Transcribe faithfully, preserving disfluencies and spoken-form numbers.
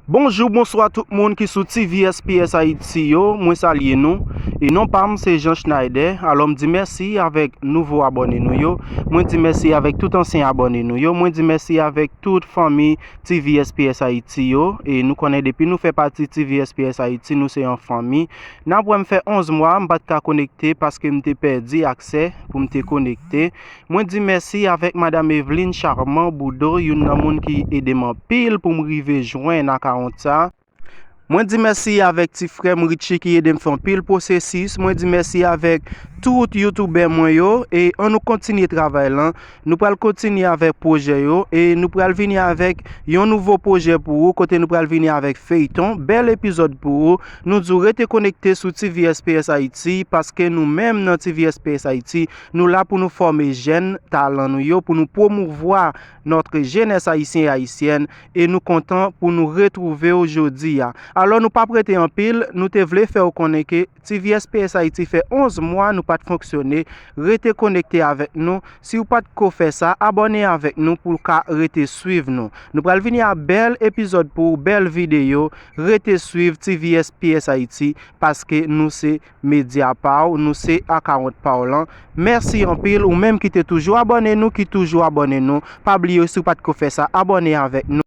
Bonjou, bonswa tout moun ki sou T V S P S Haiti yo, mwen salye nou. E non pa m se Jean Schneider. Alò m di mèsi avèk nouvo abòne nou yo. Mwen di mèsi avèk tout ansyen abòne nou yo. Mwen di mèsi avèk tout fanmi T V S P S Haiti yo. E nou konnen depi nou fè pati T V S P S Haiti, nou se yon fanmi. N ap wè m fè onz mwa, m pa t ka konekte paske m te pèdi aksè pou m te konekte. Mwen di mèsi avèk Madam Eveline Charmant Boudreau, youn nan moun ki ede m anpil pou m rive jwenn akawont sa. Mwen di mèsi avèk ti frè m Richie ki ede m fè anpil pwosesis. Mwen di mèsi avèk tout youtubè mwen yo. E ann nou kontinye travay lan. Nou pral kontinye avèk pwojè yo. E nou pral vini avèk yon nouvo pwojè pou ou, kote nou pral vini avèk feyton, bèl epizòd pou ou. Nou di w rete konekte sou T V S P S Haiti, paske nou menm nan T V S P S Haiti, nou la pou nou fòme jèn talan nou yo, pou nou pwomouvwa notre jeunesse haïtienne et haïtienne, e nou kontan pou nou retwouve w jodi a. Alò nou p ap rete anpil, nou te vle fè w konnen ke T V S P S Haiti fè onz mwa nou pa t fonksyone. Rete konekte avèk nou. Si w pa t ko fè sa, abòne avèk nou pou w ka rete swiv nou. Nou pral vini a bèl epizòd pou w, bèl videyo. Rete swiv T V S P S Haiti, paske nou se medya pa w, nou se akawont pa w lan. Mèsi anpil, ou menm ki te toujou abòne nou, ki toujou abòne nou. Pa bliye, si w pa t ko fè sa, abòne avèk nou.